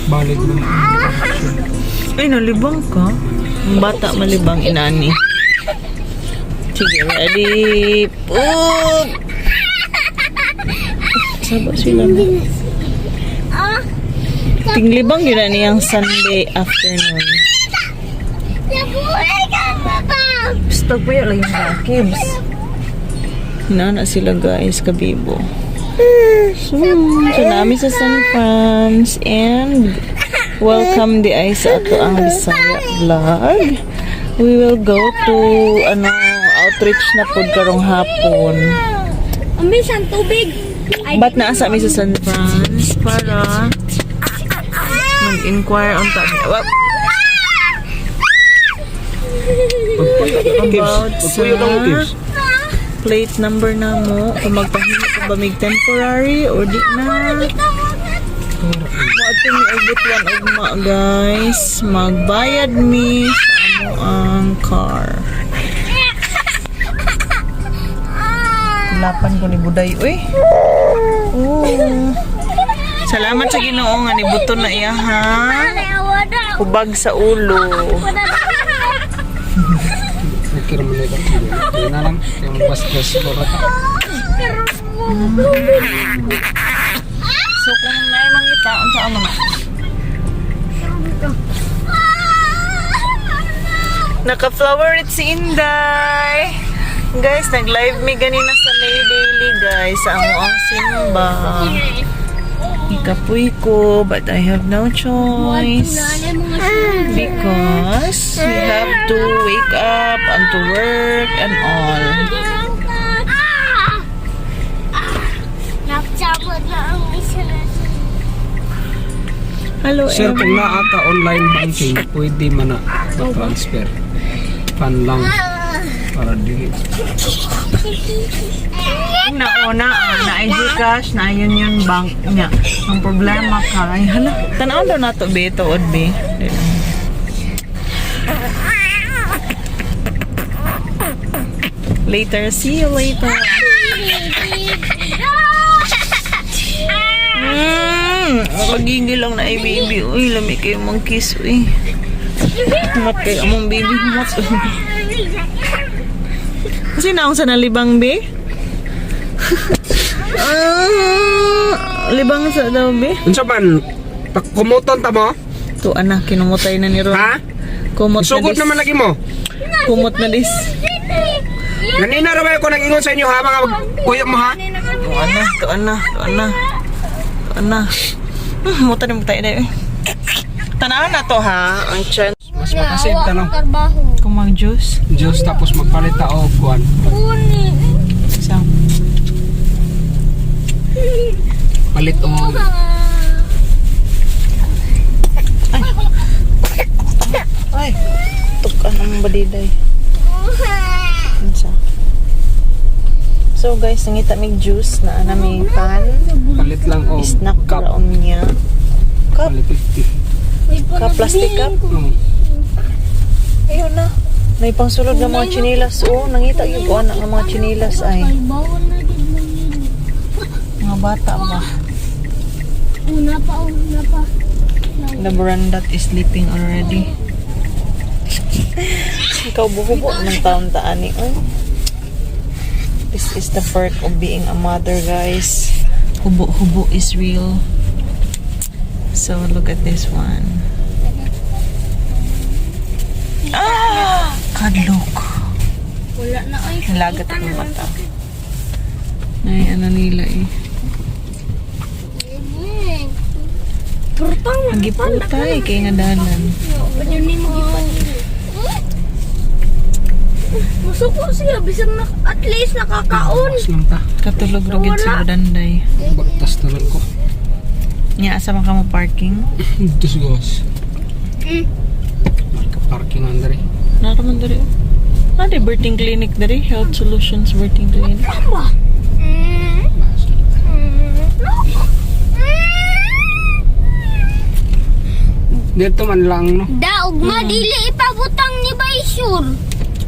Balik mo. Ay, nalibang ka. Ang bata malibang inani. Sige, ready? Oop! Saba sila. Ah, Tinglibang yun na niyang Sunday afternoon. nabuhay ka pa ba? Basta po yun lang yung mga kibs. Hinana sila guys, kabibo. So nami sa San Franz and welcome di ay sa ato ang Bisaya vlog. We will go to ano outreach na pod karong hapon. Umis ang tubig. Ay, Ba't naasa mi sa San Franz para mag-inquire on ta about sa Pagpuyo ka mo, Kids. plate number na mo kung magpahimo ka ba mig temporary or di na. Moadto mi og Butuan ugma guys. Magbayad mi sa amo ang car. Lapan ko ni Buday uy. Oh. Salamat sa Ginoo nga nibuto na iya ha. Hubag sa ulo. Okay raman na ito. Na lang. Kaya magbas-bas ko rata. So kung naay mangita unsa amo na? Naka-flower it si Inday. Guys, nag-live mi ganina sa May Daily, guys. Sa amo ang simba. Ikapuy ko, but I have no choice. Because we have to wake up and to work and all. Nagsabot na ang isa na. Hello, Sir, Em. kung naa ka online banking, pwede man na ma-transfer. Pan lang. Para dili. Nauna, na GCash, na Union Bank niya. Ang problema kay, hala, tanaw daw nato be, tuod be. Di lang. Later, see you later. Magigil lang na ay baby. Uy, lami kayo mang kiss, uy. Humat kayo among baby, humat. Kasi naong sa nalibang, be? Ah, libang sa daw, be? Unsa man? Kumuton ta mo? To anak, kinumutay na ni Ron. Ha? Kumot na Sugod dis. naman lagi mo. Kumot na dis. Ganina ra ba ko nag-ingon sa inyo ha mga kuya mo ha? To anak, to anak, to anak. To anak. Muta na mutay na eh. Tanaw na to ha, ang chance. Mas makasave ta no. Trabaho. Kung mag-juice. Diyos tapos magpalit ta og kuan. Kunin. Sa Palit og Ay, tukan ang badiday. Unsa? So guys, nangita mig juice na ana may pan, palit lang og snack cup. para niya. Cup, Palit 50. cup, plastic cup. Mm. Ayun na. May pangsulod ng mga chinilas. Oh, nangita gyud ko anak ng mga chinilas ay. Bawal na din mo yun. Mga bata ba? Una pa, una pa. The Barandat is sleeping already. Ikaw buhubo ng taon taani. Oy. This is the perk of being a mother, guys. Hubo-hubo is real. So, look at this one. Ah! Kadlok. Wala na ay. Nilagat ang mata. Ay, ano nila eh. Purtang na. Giputay kay nga dalan. Ganyan ni mo gipan. Musuko siya bisan na at least nakakaon. Tapos lang ta. Katulog ra gid si Budanday. Bagtas na lang ko. Nya asa man ka mo parking? Dito sa gawas. May ka-parking andre. Naraman diri. Ah, di birthing clinic diri, Health Solutions Birthing Clinic. Ba? Dito man lang no. Daog ma dili ipabutang ni Baysur.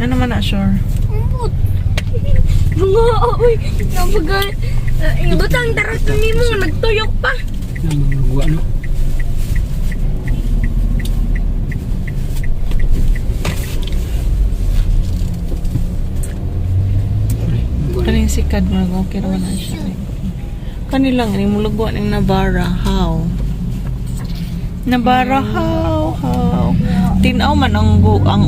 Ano man na sure? Umbot. Mga oy, nabagal. Ibutang darat nimo nagtuyok pa. Yung mga lugwa no. Tricycad, mag okay naman na siya. Kanilang ni mulugwa ning Navara, how? Navara, how, how? Tinaw man ang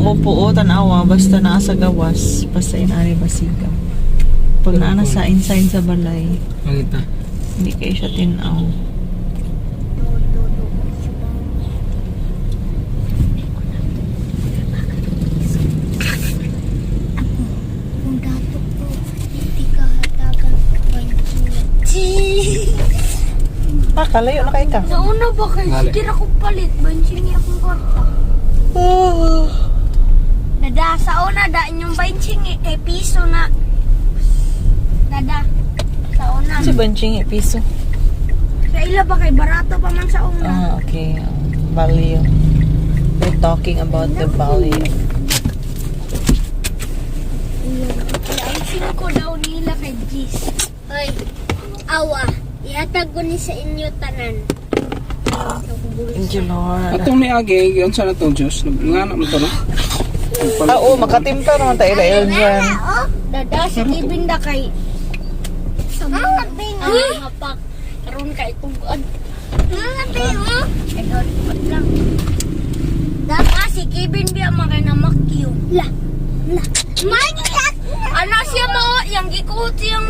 upo o tanawa basta naa sa gawas, basta inani basiga. Pag naa na sa inside sa balay, Pangita. hindi kayo siya tinaw. Kung dato ko, hindi ka hatagan bansi. Ah, kalayo na kay ka. Nauna ba kayo? Ngali. Hindi ako palit. Bansi niya akong kwarta. Dada, sa una, daan yung bansi nga kay piso na. Dada, sa una. Si Banching piso. Sa ila ba kay barato pa man sa una. Ah, okay. Value. We're talking about the value. Ang ko daw nila kay Gis. Hoy, awa. Ihatag ko ni sa inyo tanan. Thank you, Lord. Atong ni Agi, unsa na tong Diyos? Nga na mo to, no? Ah, oo, makatimpla naman tayo ila dyan. Oh, Dada, si Kevin da kay sa mga Mga bingo. mga pak. Karon kay tugad. Mga bingo. Ay, sorry, lang. Dada, si Kevin biya makay na makyo. La. La. Magiyak. Ano siya mao, yang gikuot siyang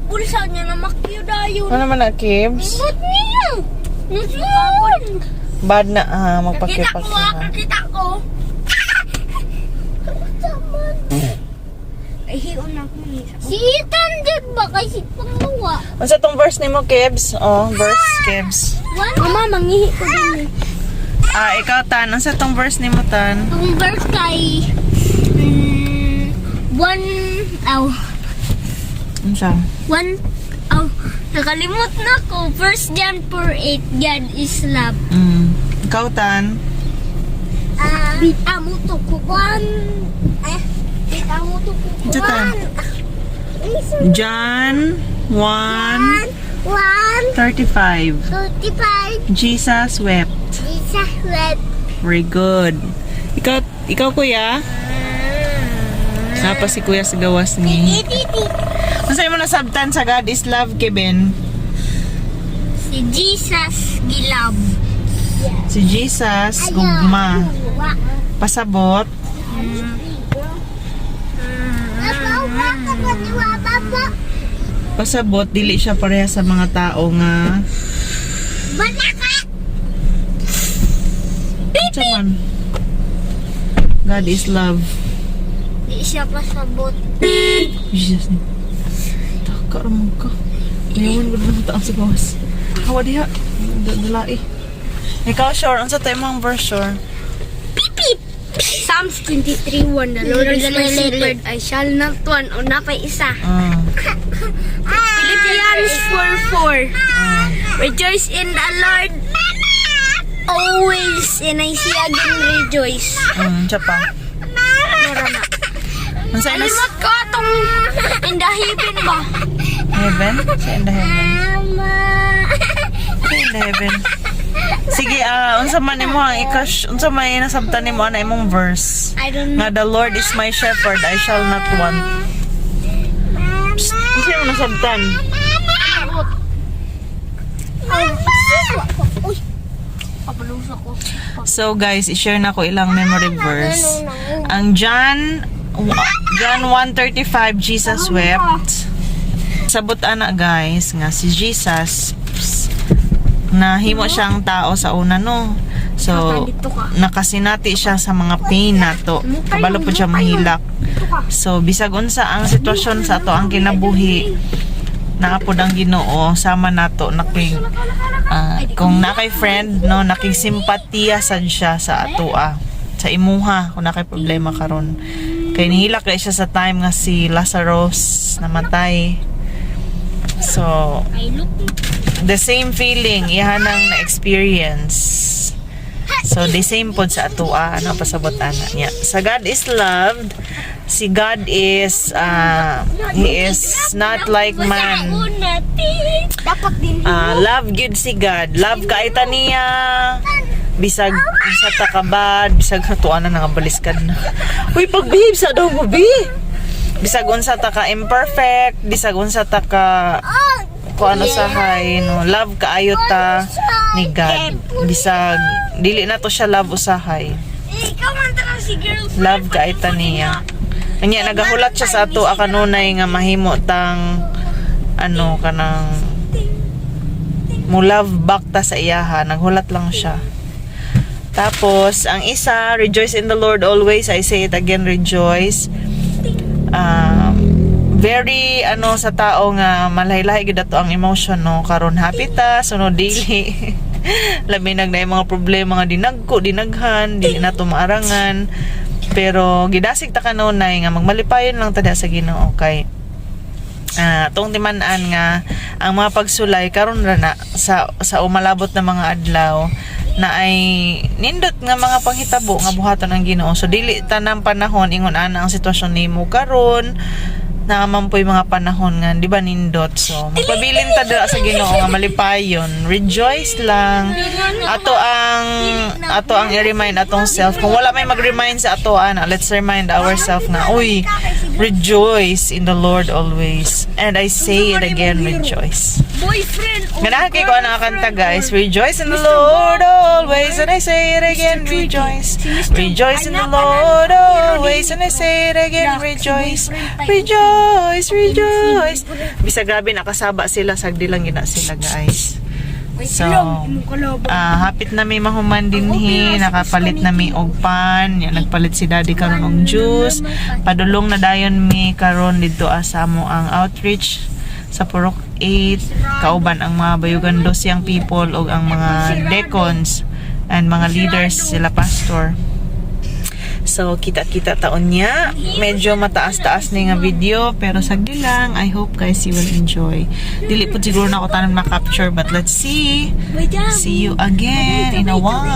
bulsa niya na makyo dayon. Ano naman na, Kibs? But niyo. Nusun. Bad na, ah, Kakita ko ah, magpakipak. kakita ko. Ay, hiyon na ako ni. Si Ethan jud ba kay si Pangluwa? Unsa tong verse nimo, Kibs? Oh, verse, Kibs. Mama, manghihi ko din eh. Ah, ikaw, Tan. Unsa tong verse nimo, Tan? Ang verse kay one aw Unsa? one aw nakalimot na ko. First John 4:8, God is love. Ikaw, Tan. Ah, amo to kuan. Eh, amo to Unsa, Tan? kuan. John 1:35. 1 35. Jesus wept. Jesus wept. Very good. Ikaw, ikaw kuya? Napa si kuya sa gawas ni. Unsa imo nasabtan sa God is love, Kevin? Si Jesus gilab. Si Jesus, gugma. Pasabot. Pasabot, dili siya pareha sa mga tao nga. Unsa man? God is love. Di siya pasabot. Jesus. Taka ramon ka. Ayawan ko na taong sa gawas. Hawa diha. Dalai. Ikaw, Shore. Unsa tayo mong verse, Shore? Psalms 23:1, "The Lord is my shepherd, I shall not want." O napay isa. Philippians 4:4, "Rejoice in the Lord always, and I say again, rejoice." Siya pa. Mura na. Unsa ina Kalimot ko atong in the heaven ba? heaven? Sa in the heaven. Sa in the heaven. Sige, ah, unsa man nimo ang ikash, unsa man nasabtan nimo ana imong verse? I don't know. Nga the Lord is my shepherd, I shall not want. Psst, unsa imong nasabtan? Uy, Papalusa ko. So guys, i-share na ko ilang memory verse. Ang John 1:35, Jesus wept. Sabot ana guys nga si Jesus pss, nahimo siyang tao sa una, no. So Dito ka. nakasinati siya sa mga pain nato. Kabalo po siya mahilak. Dito ka. So bisag unsa ang sitwasyon sa ato ang kinabuhi, naa pod ang Ginoo sama nato nakig kung na kay friend, no, nakig simpatiya sad siya sa atoa, sa imuha kung na kay problema karon, kay nihilak kay siya sa time nga si Lazarus namatay. So I look the same feeling iha nang na-experience. So the same pod sa atoa, ano pasabot ana niya sa God is loved. Si God is he is not like man. Dapat din. Ah, love gyud si God. Love kaita niya. Bisag sa takabad, bisag sa tuwa na nangabaliskad na. Uy, pag-behave sa daw mo, be. Bisag unsa ta ka imperfect, bisag unsa ta ka kung ano sahay, no, love kaayo ta ni God. Bisag dili na to siya love usahay. Ikaw man tara si girlfriend. Love kaayo ta niya. Anya nagahulat siya sa ato kanunay nga mahimo tang ano, kanang mo love back ta sa iyaha. Naghulat lang siya. Tapos ang isa, rejoice in the Lord always. I say it again, rejoice. Very ano sa tao nga malahi-lahi gyud ato ang emotion, no? Karon happy ta, sunod dili. Labi nag na mga problema nga dinagko, dinaghan, dili na to maarangan, pero gidasig ta kanunay nga magmalipayon lang ta diha sa Ginoo kay tong timan-an nga ang mga pagsulay karon ra na sa umalabot na mga adlaw na ay nindot nga mga panghitabo nga buhaton ang Ginoo. So dili tanang panahon ingon ana ang sitwasyon nimo karon. Naa man po'y mga panahon nga di ba nindot. So magpabilin ta dira sa Ginoo nga malipayon. Rejoice lang. Ato ang i-remind atong self. Kung wala may mag-remind sa ato ana, let's remind ourselves nga, uy, rejoice in the Lord always. And I say it again, rejoice. Boyfriend or Ganahan kay ko ang kanta, guys. Rejoice in the Lord always, and I say it again, rejoice. Rejoice in the Lord always, and I say it again, rejoice. Rejoice, rejoice. Bisa grabe nakasaba sila, sagdi lang gina sila, guys. So, hapit na may mahuman dinhi, nakapalit na mi og pan, ya, nagpalit si Daddy karon og juice. Padulong na dayon mi karon didto sa amo ang outreach sa Purok 8, kauban ang mga Bayugan Dos young people og ang mga deacons and mga leaders, sila pastor. So, kita-kita ta unya. Medyo mataas-taas ni nga video, pero sagdi lang. I hope, guys, you will enjoy. Dili po siguro na ako tanan ma-capture, but let's see. Wait lang. See you again in a while.